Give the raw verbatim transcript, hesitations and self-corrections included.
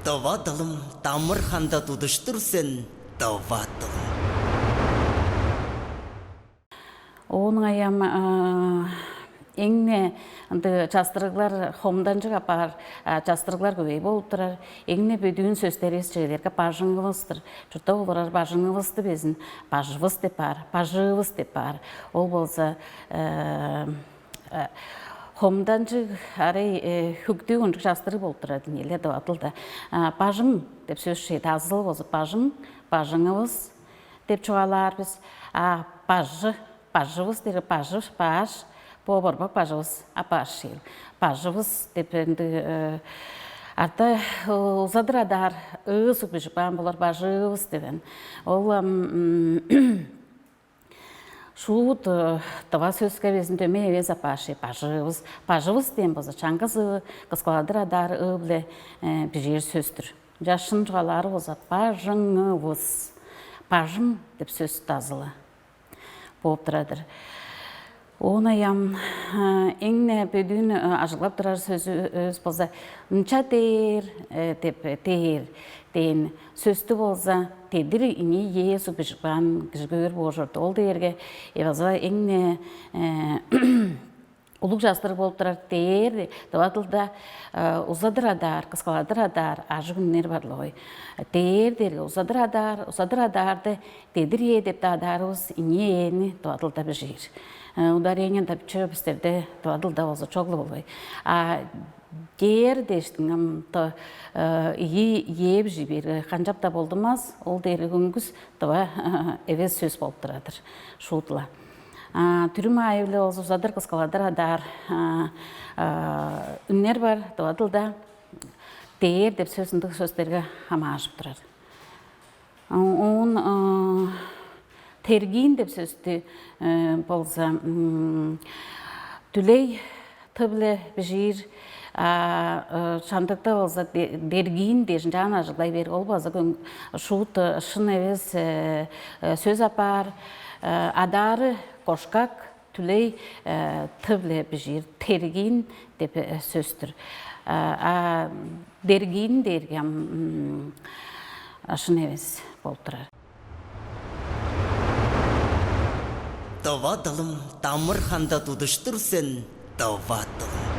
Тыва дылым, дамыр-ханда тудуштур сен, тыва дылым. Оон ыңай ам эң-не ындыг частырыглар, хомданчыг апаар частырыглар көвей болуп турар. Эң-не бөдүүн сөстеривис чүвелерге бажыңывыс-тыр. Чуртта олурар бажыңывысты безин бажывыс деп баар, бажыывыс деп баар. Ол болза хомданчыг, арай хүктүг ынчыг частырыг болуп турар ийин, эле тыва дылда. Бажың деп сөс ши, дазыл болза бажың, бажыңывыс деп чугаалаар бис. А бажы, бажывыс дээрге бажы, баш, бо борбак бажывыс, а баш шиил. Бажывыс деп ындыг арта узадыр адаар ыы суг бижип каан болар, бажыывыс деп. Ол ам шуут тыва сөске безин дөмей эвес апаар ши, бажыывыс. Бажывыс дээн болза чаңгыс ыы, кыскаладыр адаар ыы-биле бижиир сөс-түр. Ынчаш шын чугаалаары болза бажыңывыс, бажың деп сөс дазылы бооп турар-дыр. Оон ам эң-не бөдүүн ажыглап турар сөзүвүс болза ынча дээр деп, дээр дээн сөстү болза дедир ийи ээ суг бижип каан кижи көөр боор чорду. Ол дээрге база эң-не улуг частырыг болуп турар. Дээр, тыва дылда узадыр адаар, кыскаладыр адаар ажыг үннер бар-ла ой. Дээр дээрге узадыр адаар, узадыр адаарда дедир ээ деп-даа адаарывыс ийи ээни тыва дылда бижиир. Ударение-даа чүве бистерде тыва дылда болза чок-ла болгай. А дээр дээштиң ам ийи ээ бижи бээрге канчап-даа болдунмас. Ол дээрге көңгүс тыва эвес сөс болуп турар-дыр шуут-ла. Түрүм аайы-биле болза узадыр, кыскаладыр адаар үннер бар тыва дылда. Дээр деп сөс ындыг сөстерге хамааржып турар. Оон тергиин деп сөстү болза дүлей т-биле бижиир, а чамдыкта болза дергиин дээш ынчаар ажыглай бээр. Ол база шуут шын эвес сөс апаар. Адаары кошкак, дүлей т-биле бижиир, тергиин деп сөс-түр. А дергиин дээрге ам шын эвес болуп турар. Тыва дылым, дамыр-ханда тудуштур сен, тыва дылым.